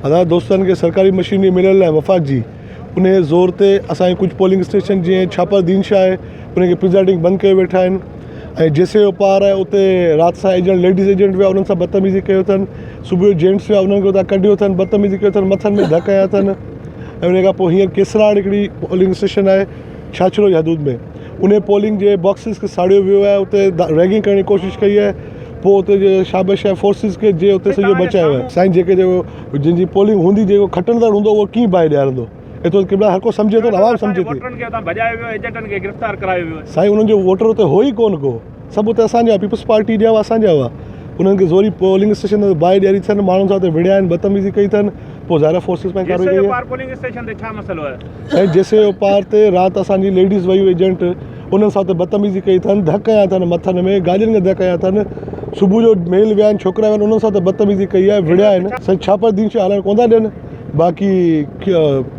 ادا دوستن کي سرڪاري مشينري مليل آهي وفاق جي انهي زور تي اسان جي ڪجهه پولنگ اسٽيشن جيئن ڇاپر دين شاهه آهي ان کي پرزائيڊنگ بند ڪيو ويٺا آهن ۽ جيسي جو پار آهي اتي رات سان ايجنٽ ليڊيز ايجنٽ ويا انهن سان بدتميزي ڪيو اٿن صبح جو جينٽس ويا انهن کي اتان ڪڍيو اٿن بدتميزي ڪيو اٿن مٿن ۾ ڌڪ هنيا اٿن ۽ ان کان پوء هينئر ڪيسراڙ هڪڙي پولنگ اسٽيشن آهي ڇاڇرو جي حدود ۾ انهي پولنگ جي باڪسز کي ساڙيو ويو آهي اتي ريگنگ ڪرڻ جي ڪوشش ڪئي آهي پوء اتي جي شابش آهي فورسز کي جي اتي سڄو بچايو آهي. سائين جيڪي جيڪو جن جي پولنگ هوندي جيڪو کٽندڙ هوندو اهو ڪيئن باهه ڏيارندو ايترو ته قبلا هر ڪو سمجهي ٿو نه عوام سمجهي ٿي. سائين انهن جو ووٽر اتي هو ئي ڪونه ڪو سڀ اتي اسان جا پيپلز پارٽي جا هئا اسان جا هئا انهن کي زوري پولنگ اسٽيشن تي باهه ڏياري اٿن ماڻهن سان اتي وڙهيا آهن بدتميزي ڪئي اٿن پوء ظاهر آهي فورسز پنهنجي ڪارروائي ڪئي آهي. سائين جيسي جو پار تي رات اسان جي ليڊيز ويون ايجنٽ انهن سان اتي بدتميزي ڪئي اٿن ڌڪ هنيا اٿن مٿن ۾ گاڏين کي ڌڪ هنيا اٿن صبح جو ميل ويا آهن ڇوڪرا ويا آهن انهن سان اتي بدتميزي ڪئي آهي وڙهيا آهن سائين ڇاپر دين شاهه هلڻ ڪونه ٿا ڏين باقي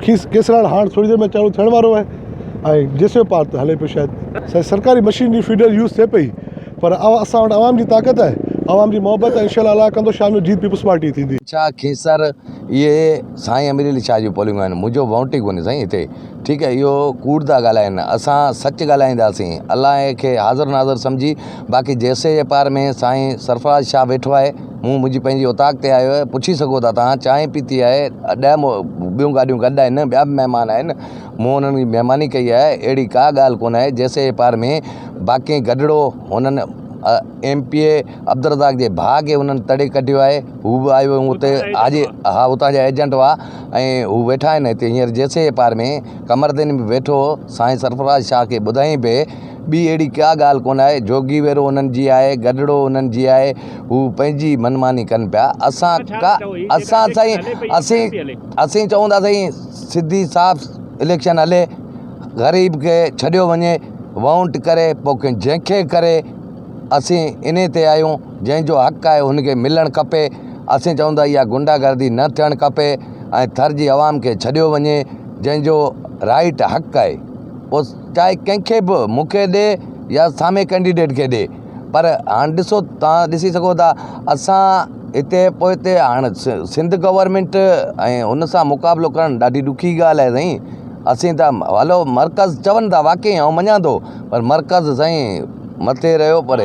کيس ڪيسراڻ هاڻ ٿوري دير ۾ چالو ٿيڻ وارو آهي ۽ جيسي جو پار ته هلي پيو شايد. سائين سرڪاري مشينري فيڊر يوز ٿئي پئي پر اسان وٽ عوام جي طاقت آهي عوام جي محبت آهي انشاء الله الله ڪندو شام جو جيت پيپلز پارٽي جي ٿيندي. ڇا کيسر اهي سائين امير علي شاهه جون پولنگون آهن منهنجو وونٽ ئي ڪونهي سائين هتي ٺيڪ آهي اهو ڪوڙ ٿا ڳالهائن اسان سچ ڳالهائينداسين الله کي حاضر ناظر سمجهي باقي جيسي جي پار ۾ سائين سرفراز شاهه ويٺو آهي مون منهنجي پنهنجي اوطاق تي آيو آهي پڇي سگهو ٿا توهان چانهه پيتي آهي ڏهه ٻيون گاڏيون گڏ آهن ٻيا به مهمان آهن مون انهن جي مهماني ڪئي آهي اهڙي ڪا ڳالهه ڪونه آهي جيسي جي پار ۾ باقي گڏڙو هنن ايم پي اي عبدالرزاق جي ڀاء کي انهن تڙي ڪڍيو آهي هو به آيو هو اتي حاجي ها اتان جا ايجنٽ هئا ۽ هو ويٺا آهن هتي هينئر جيسي پار ۾ قمردين به ويٺو هو سائين سرفراز شاهه کي ٻڌائين پئي ٻي اهڙي ڪا ڳالهه ڪونه آهي جوڳي ويرو انهن جي آهي گڏڙو انهن جي آهي هو پنهنجي منماني ڪن پيا اسان ڪا اسان سائين اسين اسين چئون ٿا سائين سڌي صاف اليڪشن هلي غريب کي ڇڏيو وڃي وونٽ ڪري پوء جنهن کي ڪري اسين انهي تي آهيون جنهن جو حق آهي ان کي ملڻ کپي اسين چئون ٿا اها غنڊا گردي نه ٿيڻ کپي ۽ ٿر جي عوام کي ڇڏيو وڃي جنهن جو رائيٽ حق آهي پوء چاهي ڪنهن کي به مون کي ڏي يا سامهين ڪينڊيڊيٽ کي ڏي پر هاڻ ڏسو توهان ڏسي سگهو ٿا اسان هتي پوئتي هاڻ سنڌ گورنمينٽ ۽ ان سان مقابلو ڪرڻ ڏاڍي ڏکي ڳالهه آهي سائين اسين ته هلو مرڪز چون ٿا واقعي آئون مڃان ٿو پر مرڪز سائين مٿي رهيو پر.